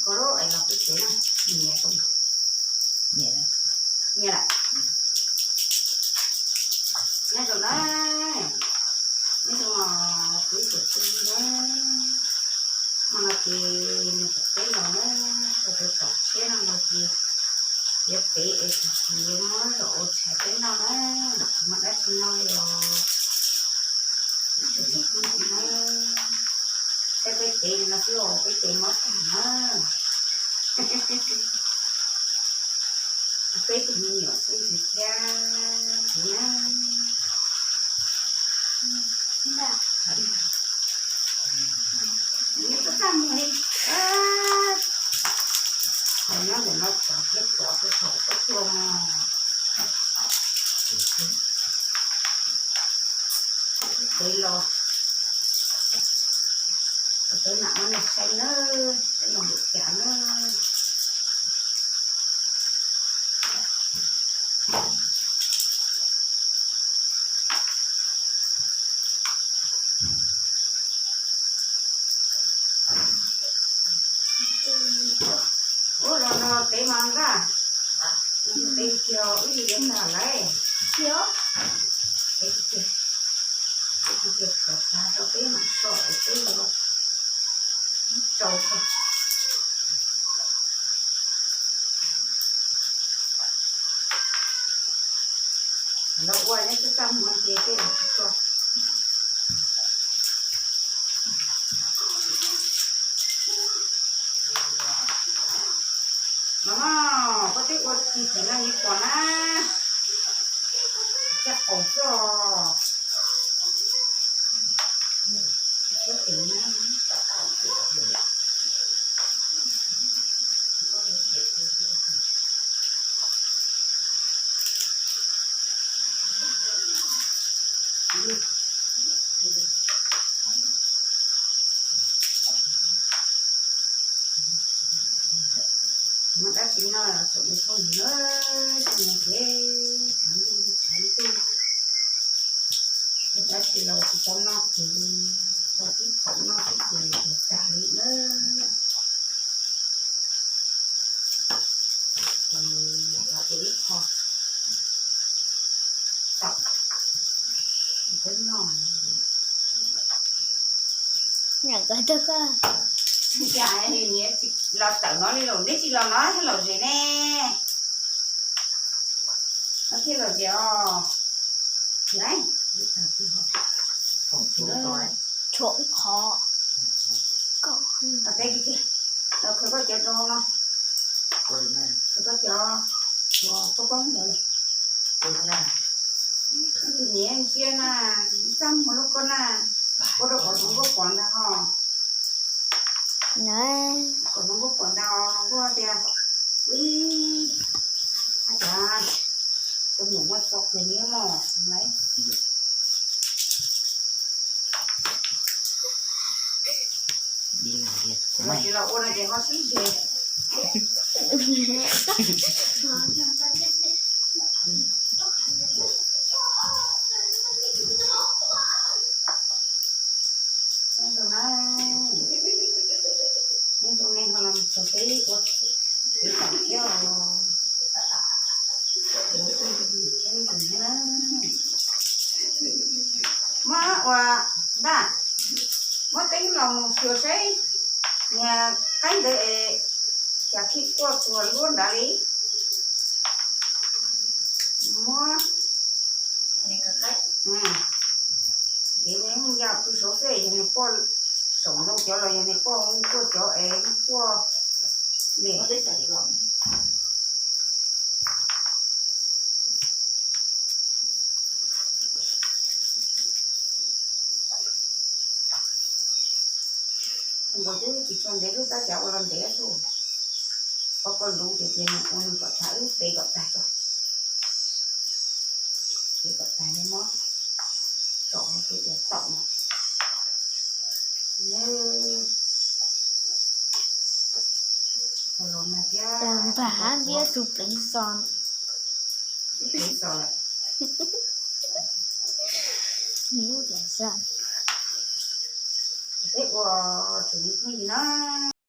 Ua lub es los peb tsev na, nyiam, nyiam lawm. Nyob zoo na, nyob zoo os kuv ib tsoom phooj ywg na. Hmo no ces nws tom teb los na, ua tus tom tsheb no los ces yuav tev es tsis yuav muab los ua tshais peb noj na, tsis muaj dab tsi noj li os. Ib tsoom phooj ywg na, saib peb tev li no xwb os, peb tev mob tag na. Peb tus me nyuam xwb ntxiv thiab ntxiv na. Nws txaj txaj muag li. Nyob ntawm no tsov thiab tsov, tsov tsov tuaj tuaj mog. Peb los, peb mam muab nej saib nawb, saib los npaum cas nawb. Ub, los no tev mas nqaj, tev kiag wb li yuav tag lawm. Tev kiag, tev kiag kom tag rau peb mam so es peb yuav tsau tag. Lawv ua nyob txaj txaj muag ces tej zaum tsis tso. Los mas, koj twb ua txij tim no nyias pom na, caj qaum xwb os. Muaj dab tsi noj los txhob ua txhaum na, txhob ua ces tshav ntuj tshav ntuj, muaj dab tsi los tsis tau noj ces tau ib phaum noj xwb ces tag li na. Ces los ua ib qho tau, peb noj. Nyob koj, los tawm no li los neb tsis los no thiaj lom zem ne. No thiaj lom zem os. Tshuav ib qho. Los khaws koj cov rau no, khaws koj cov uas poob poob ntawd. Niam ntsia na, txaj muag lub koj na, ua rau kom hluas nkauj pom ntag ho. Kom hluas nkauj pom ntag, hluas nkauj tias, ib, a cas tus nus muaj txoj kawg nyiab mog. Tsis los ua no ces ho sib ze. Nyob zoo na, nyob zoo nej ho los txog peb ua kev tom thiab os. Thiab na, muab ua ntaj, muab teeb los mus xyuas saib niag qaib ntawd es cas khij quaj tuag luab nrad li. Muab, ces nws yog pw saud xwb, yog nws poj saum ntoo cov los yog nws poj quaj cov es quaj li. Nkaus twb tsis tshua ntev lub tab cas ua los ntev xwb. Qhov koj luv ces ces nws ua nws kom tag, wb tev kom tag tso. Tev kom tag li mob, tsom hauv peb ua txaum no. Los mas thiab npam hab ntiab tus pleev xos. Pleev xos lawm. Peb ua tseem li pheej li na.